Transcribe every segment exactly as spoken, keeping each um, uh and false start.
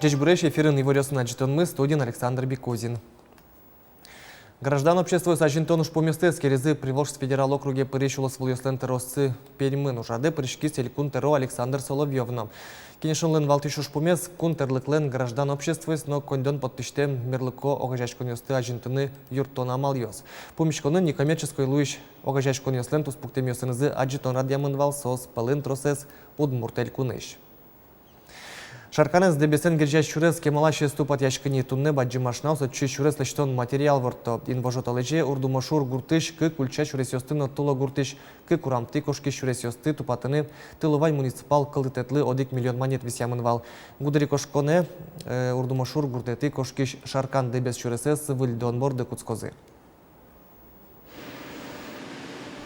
Ӟечбуресь! Эфирын иворъёсын адӟытонмы, студиын Александр Бекузин. Граждан обществоез азинтон ужпумъёсты эскеризы Приволжск федерал округе пырись улосвылъёслэн тӧроссы Пермьын. Ужрадэ пыриськиз элькун тӧро Александр Соловьёв но. Кенешонлэн валтӥсь ужпумез — кун тӧрлыклэн граждан обществоез но коньдон поттӥсьтэм мерлыко огазеяськонъёсты азинтыны юрттон амалъёс. Пумиськонын некоммерческой луись огазеяськонъёслэн туспуктэмъёсынызы адӟытон радъямын вал, соос пӧлын тросэз Удмурт Элькунысь. Шарканэз Дэбесэн герӟась сюрес кемалась ӧз тупатъяськы ни. Туннэ бадӟым машинаос отчы сюрес лэсьтон материал ворто. Инвожо толэзе Урдумошур гуртысь кык ульча сюресъёсты но Тыло гуртысь кык урамтӥ кошкись сюресъёсты тупатыны тыловай муниципал кылдытэтлы одӥг миллион манет висъямын вал. Гудырикошконэ, э, Урдумошур гуртэтӥ кошкись Шаркан — Дэбес сюресэз выльдон борды кутскозы.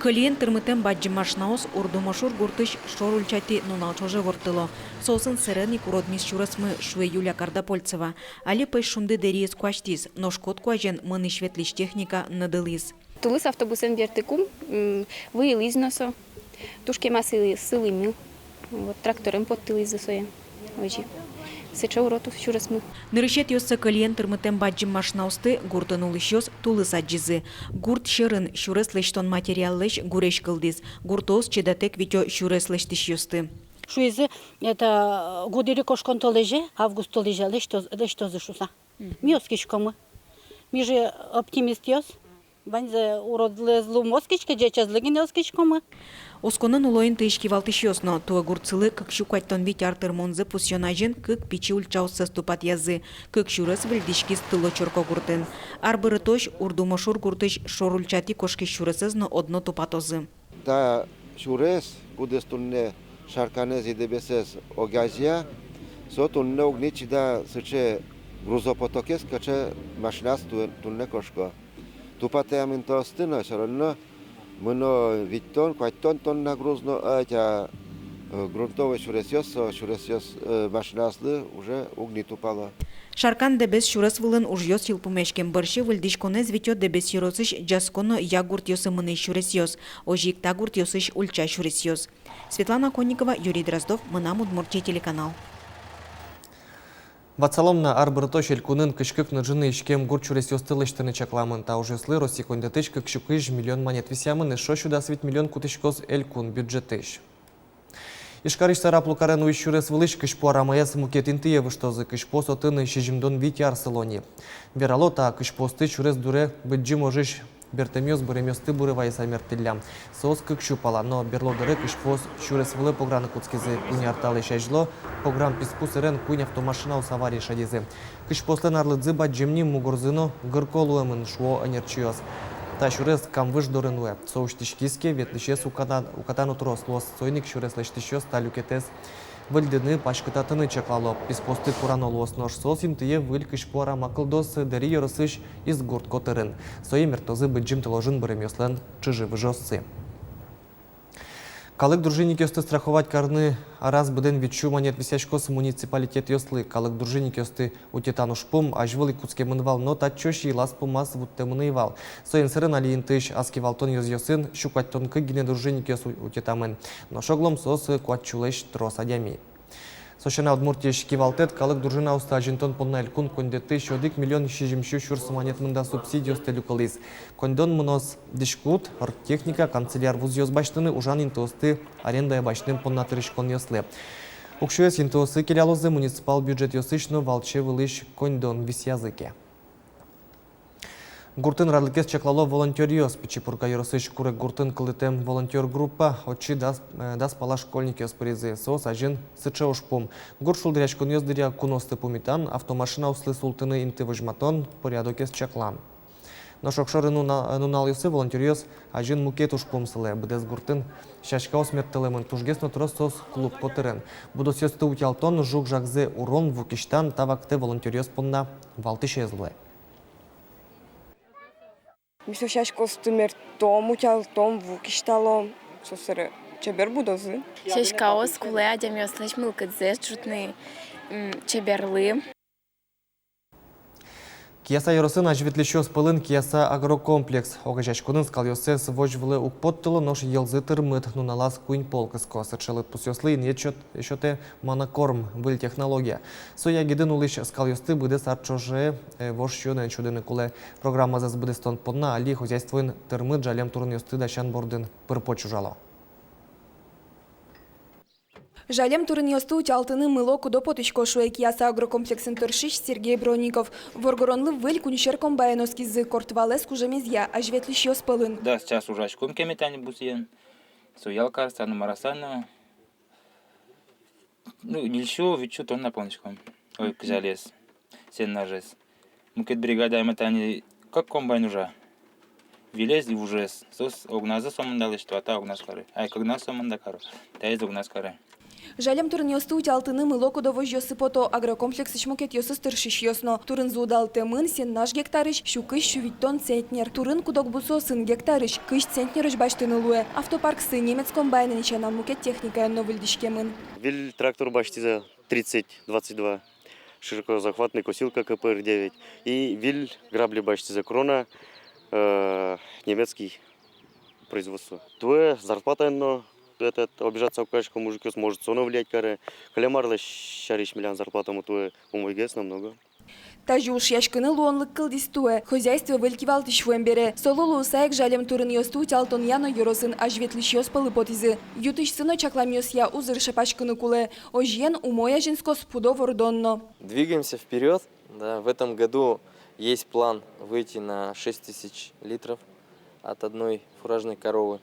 Кӧльыен тырмытэм бадӟым машинаос Урдумошур гуртысь шор ульчатӥ нунал ӵоже ворттыло. Соосын сэрен ик уродмиз сюресмы, шуэ Юлия Кардапольцева. Али пӧсь шунды дэриез куасьтӥз, нош кот куазен мынӥсь-ветлӥсь техника нӧдылӥз. Тулыс автобусэн бертыкум, м, выйылӥз но со. Туж кема сылӥ-, сылӥмы. Вот, тракторен поттылӥзы сое. Озьы. Сыӵе урод сюресмы. Нырысетӥосыз кӧльыен тырмытэм бадӟым машинаосты гуртын улӥсьёс тулыс адӟизы. Гурт сьӧрын сюрес лэсьтон материаллэсь гурезь кылдӥз. Гуртоос чидатэк витё сюрес лэсьтӥсьёсты. Шуизы, это, гудырикошкон толэзе, август толэзе лэсьтоз-, лэсьтозы шуса. Ми оскиськомы. Ми же оптимистъёс. Ваньзэ уродлы ӧз луы, ми оскиське, ӟечезлы гинэ оскиськомы. Осконын уло интыысь кивалтӥсьёс но. Туэ гуртсылы кык сю куатьтон вить ар тырмонзы пусъён азьын кык пичи ульчаоссэс тупатъязы. Кык сюрес выльдӥськиз Тыло Чорко гуртын. Ар бырытозь Урдумошур гуртысь шор ульчатӥ кошкись сюресэз но одно тупатозы. Та сюрес, кудӥз туннэ Шарканэз и Дэбесэз огазея, со туннэ уг ни чида сыӵе грузопотокез, кыӵе машинаос ту-, туннэ кошко. Тупатъямын тосты но, всё равно мыно витьтон, куатьтон тонна груз но, а, та, э, грунтовой сюресъёс, со сюресъёс, э, машинаослы уже уг ни тупало. Шаркан — Дэбес сюрес вылын ужъёс йылпумъяськем бӧрсьы выльдӥськонэз витё Дэбес ёросысь Ӟаско но Як гуртъёсы мынӥсь сюресъёс, озьы ик та гуртъёсысь ульча сюресъёс. Светлана Конникова, Юрий Дроздов, «Мынам Удмуртие» телеканал. Ватсалом на: ар бырытозь элькунын кызь кык но ӝыны иськем гурт сюресъёсты лэсьтыны чакламын. Та ужъёслы Россия коньдэтысь кык сю кызь миллион манет висъямын, эшшо сю дас вить миллион кутӥськоз элькун бюджетысь. Ижкарысь Сарапул карен уйись сюрес вылысь кызьпу арамаез мукет интые выжтозы. Кызьпуос отын сизьымдон вить ар сыло ни. Верало, та кызьпуосты сюрес дуре быдӟым ожысь бертэмъёс быремъёсты буре вайыса мерттӥллям. Соос кык сю пала, но берло дыре кызьпуос сюрес вылэ пограны кутскизы. Куинь ар талэсь азьло пограм писпу сэрен куинь автомашинаос аварие шедизы. Кызьпуослэн арлыдзы бадӟым ни, мугорзы но гырко луэмын, шуо ӧнерчиос. Та сюрес Камвыж дорын вуэ. Со усьтӥськиз ке, ветлӥсез уката, уката но трос луоз. Соин ик сюрес лэсьтӥсьёс та люкетэз выльдыны, паськытатыны чаклало. Писпуосты курано луоз, нош соос интые выль кызьпу арама кылдоз Дэри ёросысь Изгурт котырын. Сое мерттозы Быдӟым Тыложын быремъёслэн чыжы-выжыоссы. Калык дружинникъёсты страховать карыны араз быдэн вить сю манет висъяськоз муниципалитетъёслы. Калык дружинникъёсты утетан ужпум азьвыл ик кутскемын вал, но татчозь йылаз-пумаз вуттэмын ӧй вал. Соин сэрен али интыысь ас кивалтон ёзъёсын сю куатьтон кык гинэ дружинникъёс у-, утетамын. Нош оглом соос куать сюлэсь трос адями. Со сяна, Удмуртиысь кивалтэт калык дружинаосты азинтон понна элькун коньдэтысь одӥг миллион сизьым сю сюрс манет мында субсидиосты люкылӥз. Коньдон мыноз дӥськут, оргтехника, канцеляр вузъёс басьтыны, ужан интыосты арендае басьтэм понна тырыськонъёслы. Уксёез интыосы келялозы, муниципал бюджетъёсысь но валче вылысь коньдон висъязы ке. Гуртын радлыкез чаклало волонтёръёс. Пичи Пурга ёросысь Курег гуртын кылдытэм волонтёр группа, отчы дас, э, дас пала школьникъёс пыризы. Соос азьын сыӵе ужпум: гурт шулдыръяськонъёс дыръя куноосты пумитан, автомашинаослы султыны инты возьматон, порядокез чаклан. Нош огшоры нуна-, нуналъёсы волонтёръёс азьын мукет ужпум сылэ. Быдэс гуртын сяськаос мерттылэмын, тужгес но трос соос клуб котырын. Будосъёсты утялтон, жуг-жагзэ урон, вукисьтан та вакытэ волонтёръёс понна валтӥсез луэ. Ми со сяськаосты мерттом, утялтом, вукисьталом. Со сыре чебер будозы. Сяськаос кулэ адямиослэсь мылкыдзэс ӝутны, м, чеберлы. Кияса ёросын азьветлӥсьёс пӧлын Кияса агрокомплекс. Огазеяськонын скалъёссэс возь вылэ уг поттыло, нош йӧлзы тырмыт, нуналаз куинь пол кыско. Сыӵе лыдпусъёслы инъет сёт-, сётэ «Монокорм» выль технология. Со ягидын улӥсь скалъёсты быдэс ар ӵоже, э, вож сиёнэн сюдыны кулэ. Программазэс быдэстон понна али хозяйствоын тырмыт жалем турынъёсты дасян бордын пыр-поч ужало. Жалем турынъёсты утялтыны мыло-кыдо потӥсько, шуэ Кияса агрокомплексын тыршись Сергей Бронников. Воргоронлы выль куиньсьӧр комбайн оскизы, корт валэз кужымезъя азьветлӥсьёс пӧлын. Дас час ужаськом кеме тани бусыен. Со ял карыса но, марыса но. Ну, ньыльсю, витьсю тонна поныськом. Ой, кызь арес. Сеннажез. Мукет бригадаямы тани кык комбайн ужа. Вылез и вужез. Соос огназы сомында лэсьто, а та огназ каре. Ай, кыкназ сомында каро. Таиз огназ каре. Жалем турынъёсты утялтыны мыло-кыдо возьёсы пото агрокомплексысь мукетъёсыз тыршисьёс но. Турынзы удалтэмын, сеннаж гектарысь сю кызь, сю витьтон центнер. Турын куд-ог бусыосын гектарысь кызь центнерозь басьтыны луэ. Автопарксы немец комбайнэн сяна мукет техникаен но выльдӥськемын. Выль трактор басьтӥзы тридцать двадцать два, широкозахватный косилка К П Р девять и выль грабли басьтӥзы Крона, э, немецкий производство. Туэ зарплатаен но, этот, обижаться уг кариськы, мужикъёс, может, со но влиять каре. Кылем арлэсь сярысь милям зарплатамы туэ умойгес намного. Тазьы ушъяськыны луонлык кылдӥз туэ, хозяйствое выль кивалтӥсь вуэм бере. Солы луыса ик жалем турынъёсты утялтонъя но ёросын азьветлӥсьёс пӧлы потӥзы. Ю-тысьсы но чакламъёсъя узыр шепаськыны кулэ. Озьыен, умой азинскоз пудо вордон но. Двигаемся вперёд. Да, в этом году есть план выйти на шесть тысяч литров от одной фуражной коровы.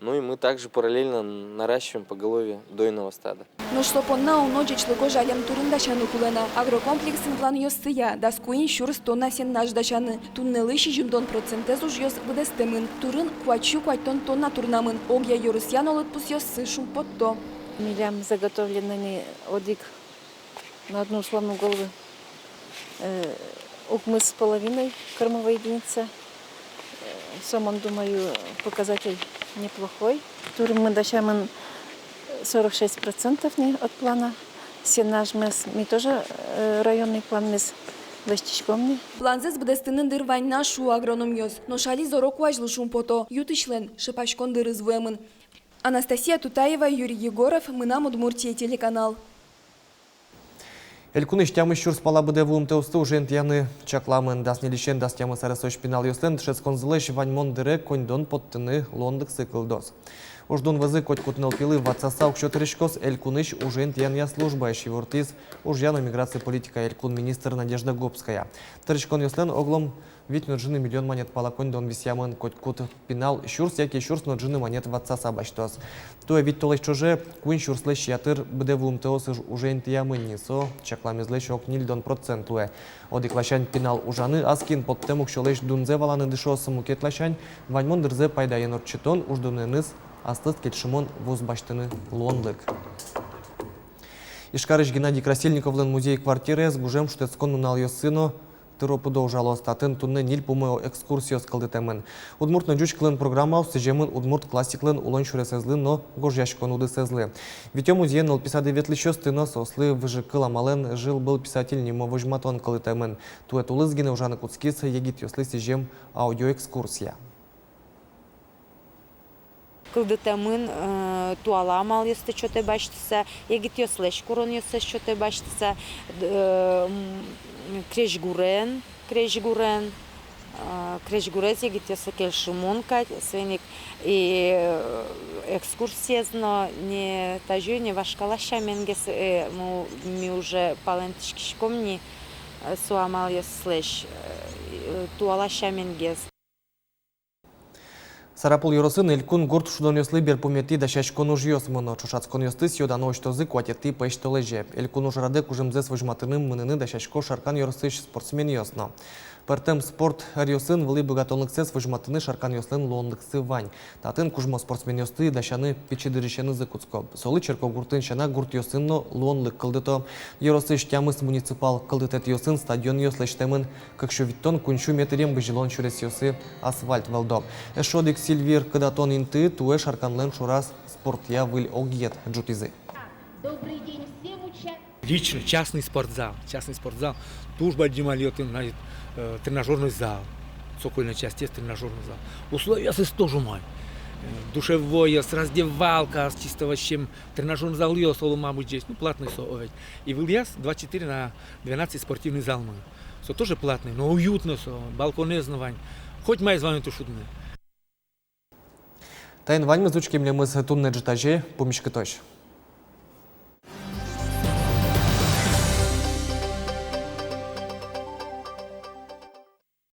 Ну и мы также параллельно наращиваем поголовье дойного стада. Нош со понна уно ӟечлыко жалем турын дасяны кулэ на. Агрокомплексын планъёссыя: дас куинь сюрс тонна сеннаж дасяны. Туннэлы сизьымдон процентэз ужъёс быдэстэмын. Турын куатьсю куатьтон тонна турнамын. Огъя ёросъя но лыдпусъёссы шумпотто. Милям заготовленными одӥг на одну условную голову, э, укмыс с половиной кормовой единица. Э, со, мон думаю, показатель неплохой. Турын ми дасямын сорок шесть процентов ни от плана. Сеннажмес ми тоже, э, районный планмес лэсьтӥськом ни. Планзэс быдэстыны дыр вань на, шуо агрономъёс. Нош али зоро куазьлы шумпото. Ю-тысьлэн шепаськон дырыз вуэмын. Анастасия Тутаева, Юрий Егоров, «Мынам Удмуртие» телеканал. Элькунысь тямыс сюрс пала быдэ вуымтэосты уже интыяны чакламын. Дас ньыльысен дас тямыс аресозь пиналъёслэн дышетсконзылэсь ваньмон дыре коньдон поттыны луонлыксы кылдоз. Уждун вӧзы котькуд нылпилы ватсаса уксё тырыськоз элькунысь уже интыянъя службаысь, ивортӥз ужъя но миграция политикая элькун министр Надежда Гобская. Тырыськонъёслэн оглом вить но ӝыны миллион манет пала коньдон висъямын. Котькуд пинал сюрс яке сюрс но ӝыны манет ватсаса басьтоз. Туэ вить толэзь ӵоже куинь сюрслэсь ятыр быдэ вуымтэос уж-, уже интыямын ни, со чакламезлэсь ог ньыльдон процент луэ. Одӥг ласянь, пинал ужаны ас киын поттэм уксёлэсь дунзэ валаны дышоз, мукет ласянь, ваньмон дырзэ пайдаен ортчытон, уждунэныз аслыз кельшымон вуз басьтыны луонлык. Ижкарысь Геннадий Красильниковлэн музей-квартираез гужем шутэтскон нуналъёсы но тыро-пыдо ужалоз. Татын туннэ ньыль пумо экскурсиос кылдытэмын. Удмурт но ӟуч кылын программаос сӥземын удмурт классиклэн улон сюресэзлы но гожъяськон удысэзлы. Витё музее нылпи садэ ветлӥсьёсты но, соослы выжыкыл амалэн «Жил-был писатель» нимо возьматон кылдытэмын. Туэ тулыс гинэ ужаны кутскиз егитъёслы сӥзем аудиоэкскурсия. Кылдытэмын, э, туала амалъёсты чотэ басьтыса, егитъёслэсь куронъёссэс чотэ басьтыса, д-, э, м, крезьгурен, крезьгурен, э, крезьгурез егитъёслы кельшымон кадь, соин ик и, э, экскурсиез но не тазьы, не вашкала сяменгес, э, му-, ми уже палэнтӥськиськом ни, э, со амалъёслэсь, э, туала сяменгес. Сарапул ёросын элькун гурт шудонъёслы берпуметӥ дасяськон ужъёс мыно. Ӵошатсконъёсты сӥё-дано усьтозы куатетӥ пӧсьтолэзе. Элькун ужрадэ кужымзэс возьматыны мыныны дасясько Шаркан ёросысь спортсменъёс но. Пӧртэм спорт ӧръёсын вылӥ быгатонлыксэс возьматыны шарканъёслэн луонлыксы вань. Татын кужмо спортсменъёсты дасяны пичи дырысенызы кутско. Солы черкогуртын сяна гуртъёсын но луонлык кылдыто. Ёросысь тямыс муниципал кылдытэтъёсын стадионъёс лэсьтэмын. Кык сю витьтон, куинь сю метрен бызьылон сюресъёсы асфальт вӧлдо. Эшшо одӥг «Сильвир» кыдатон инты туэ Шарканлэн шораз спортъя выль огъет ӝутӥзы. Добрый день всем уча- Лично частный спортзал, частный спортзал. Туж бадӟым али отын, значит, э, тренажёрный зал. Цокольной частез тренажёрный зал. Условиосыз тоже умой. Э, душевой, с раздевалка, с чисто вообще тренажёрный зал, со оло мар быдӟесь, ну, платный со, о ведь. И вылӥяз двадцать четыре на двенадцать спортивный залмы. Со тоже платный, но уютно со, балконэз но вань. Хоть маиз ваньмы ту шудыны. Таин ваньмыз. Учке милемыз туннэ ӝытазе, пумиськытозь.